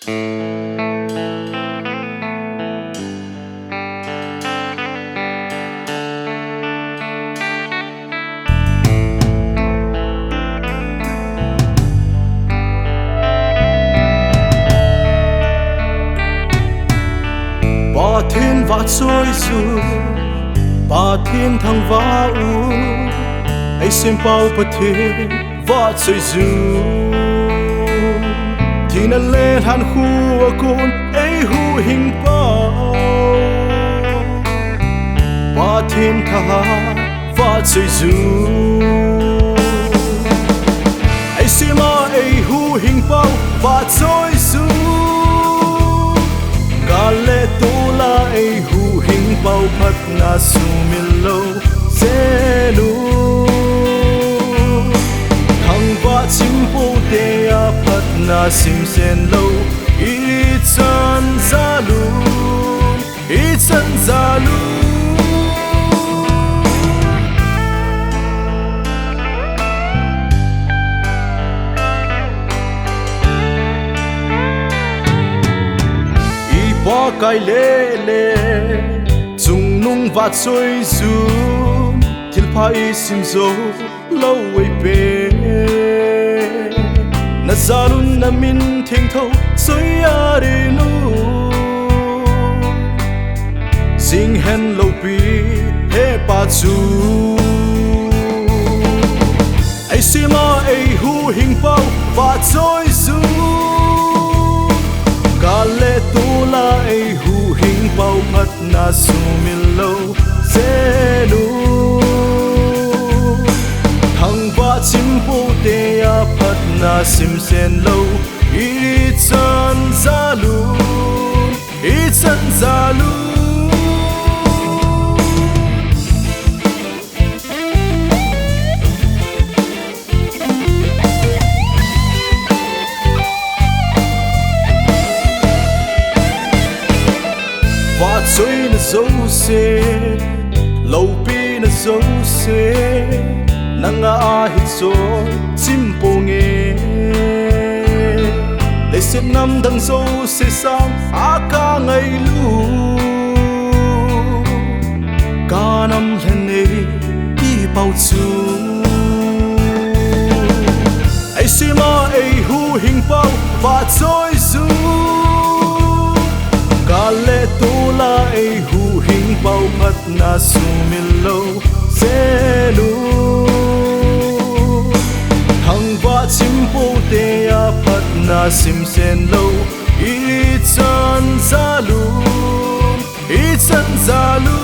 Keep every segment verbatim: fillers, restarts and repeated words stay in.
Pathen vahchoi ju, Pathen thangvah u, eisempau Pathen vahchoi ju. Thina le lhankhuh a kon eihuhhingpau, Pathen thahat vahchoi ju. Eisema eihuhhingpau vahchoi ju. Gal le tol a eihuhhingpau phatna sumil lou sen u. Thangvah chimpoute a phatna simsen lou ichan jal u. Ichan jal u. Ipakai lele, chungnung vahchoi ju, thilpha isim jou lou eipe. Na jal un na min thengthou soi a rin u. Jing hen loupi hepa chu. Eisema eihuhhingpau vahchoi ju. Gal le tol a eihuhhingpau phatna sumil lou sen u. Thangvah chimpoute a phatna simsen lou ichan jal u. Ichan jal u. Vahchoina jouse, loupina jouse, nanga ahi choi chimponge. Leiset namdang jouse sang a kangailu, kanam lhen nei tipau chu. Eisema eihuhhingpau vahchoi ju. Gal le tol a eihuhhingpau phatna sumil lou sen u. Thangvah chimpoute a phatna simsen lou ichan jal u. Ichan jal u.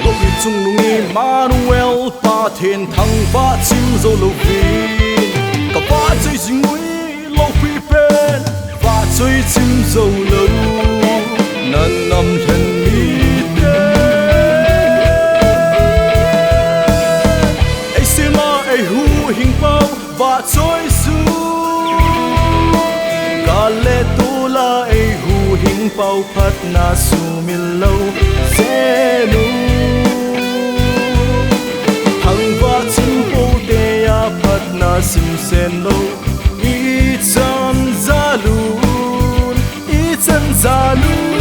Lopi chungnung Emmanuel Pathen thangvah chim jou louvin, ka vahchoi jing u hi lopi pen vahchoi chim jou lou, na nam lhen mite. Eisema eihuhhingpau vahchoi ju. Gal le tol a eihuhhingpau phatna sumil lou sen u. Thangvah chimpoute a phatna simsen lou ichan jal u. Ichan jal u.